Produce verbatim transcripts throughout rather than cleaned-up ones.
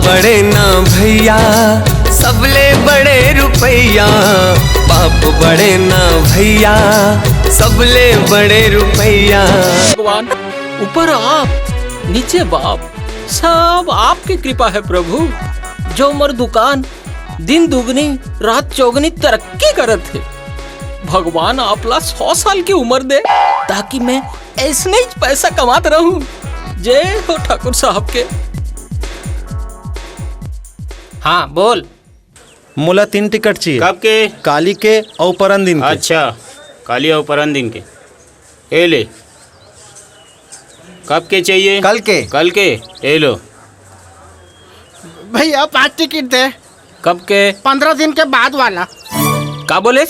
बड़े ना भैया, सबले बड़े रुपैया। बाप बड़े ना भैया, सबले बड़े रुपैया। भगवान, ऊपर आप, नीचे बाप, सब आपके कृपा है प्रभु। जो मोर दुकान दिन दुगनी रात चौगनी तरक्की करत हे। भगवान आप ला सौ साल की उम्र दे, ताकि मैं ऐसने ही पैसा कमात रहूं। जय हो ठाकुर साहब के। हाँ, बोल। मोला तीन टिकट चाहिए। कब के? काली के अउ परन दिन के। अच्छा, काली अउ परन दिन के। ए ले। कब के चाहिए? कल के। कल के। ए लो। भैया, पाँच टिकट दे। कब के? पंद्रह दिन के बाद वाला। का बोले?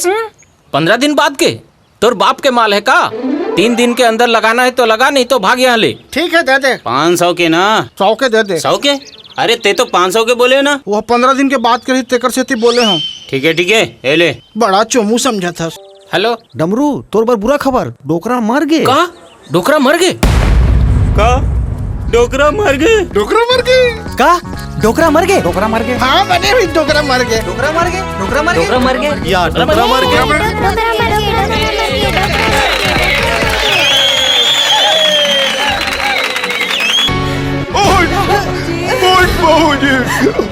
पंद्रह दिन बाद के? तोर बाप के माल है का? तीन दिन के अंदर लगाना है तो लगा, नहीं तो भाग यहाँ ले। ठीक है, दे दे। पाँच सौ के ना। सौ के दे दे। सौ के? अरे, ते तो पाँच सौ के बोले ना। वो पंद्रह दिन के बात करी, तेकर सेती बोले हूँ। ठीक है, ठीक है, ए ले। बड़ा चोमू समझा था। हेलो। डमरू, तोर बर बुरा खबर, डोकरा मर गे। का? डोकरा मर गे? का? डोकरा मर गे? डोकरा मर गे? का? डोकरा मर गे? डोकरा मर गे? हाँ, बने हुई डोकरा मर गे। डोकरा मर गे? डोकरा मर गे? डोकरा मर गे? या डोकरा मर गे? डोकरा मर गे? ओए, ओए बाबूजी,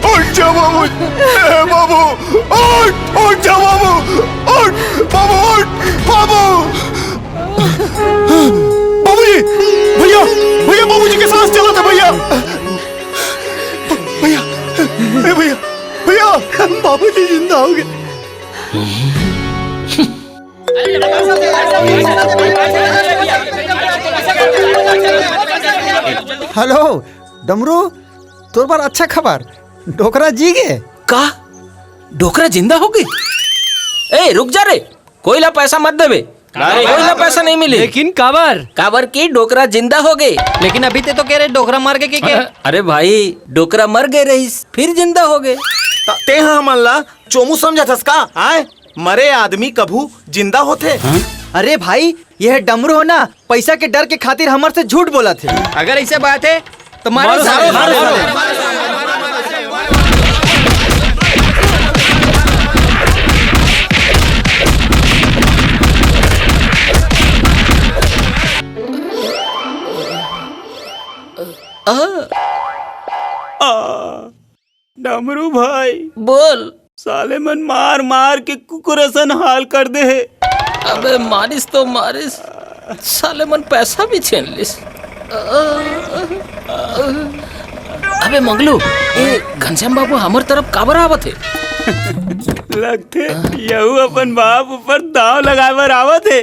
ओए जा बाबू, ए बाबू, ओए, ओए जा बाबू, ओए बाबू, ओए बाबू। बाबूजी, भैया, भैया, बाबूजी के सांस चला था भैया। भैया, ए भैया, भैया, बाबूजी जिंदा हो गए। हेलो डमरू, तोर बर अच्छा खबर, डोकरा जी गे। का? डोकरा जिंदा हो गई? ए, रुक जा रे, कोई ला पैसा मत देवे। अरे, कोई ला पैसा नहीं मिली। लेकिन काबर? काबर की डोकरा जिंदा हो गई। लेकिन अभी ते तो कह रहे डोकरा मर गए कि क्या? अरे भाई, डोकरा मर गए रहीस, फिर जिंदा हो गए। त-, ते हा हमन ला चोमू समझत हस का? आय, मरे आदमी कभू जिंदा होथे? अरे भाई, यह डमरू हो ना, पैसा के डर के खातिर हमर से झूठ बोलत हे। अगर ऐसे बात है तो मारो मारो सारे, सारे, मारो मारो सारे। आ, डमरू भाई। बोल। साले मन मार मार के कुकुर असन हाल कर दे हे। अबे मारिस तो मारिस, साले मन पैसा भी छीन लिस। अबे मंगलू, ए घनश्याम बाबू हमर तरफ काबर आवत हे? लगथे यहू अपन बाप ऊपर दाव लगाए बर आवत हे।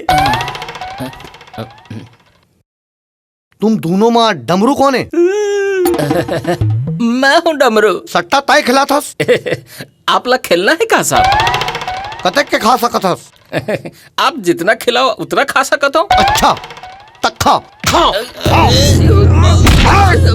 तुम दोनों मा डमरू कौन है? मैं हूँ डमरू। सट्टा तय खिलाथस? आप ला खेलना है का साहब? कतेक के खा सकत हस? आप जितना खिलाओ उतना खा सकत हो। अच्छा, तक खा। खा। आज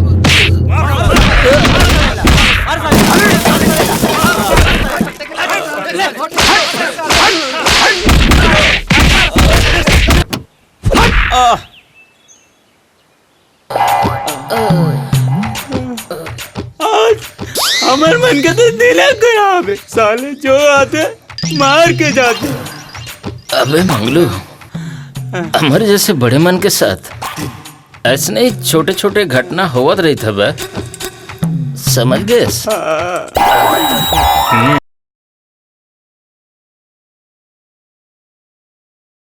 हमर मन के तो दिल खराब है, साले जो आते मार के जाते। अबे मंगलू, हमर जैसे बड़े मन के साथ ऐसने ही छोटे-छोटे घटना होवत रहित हवे, समझ गेस? हाँ।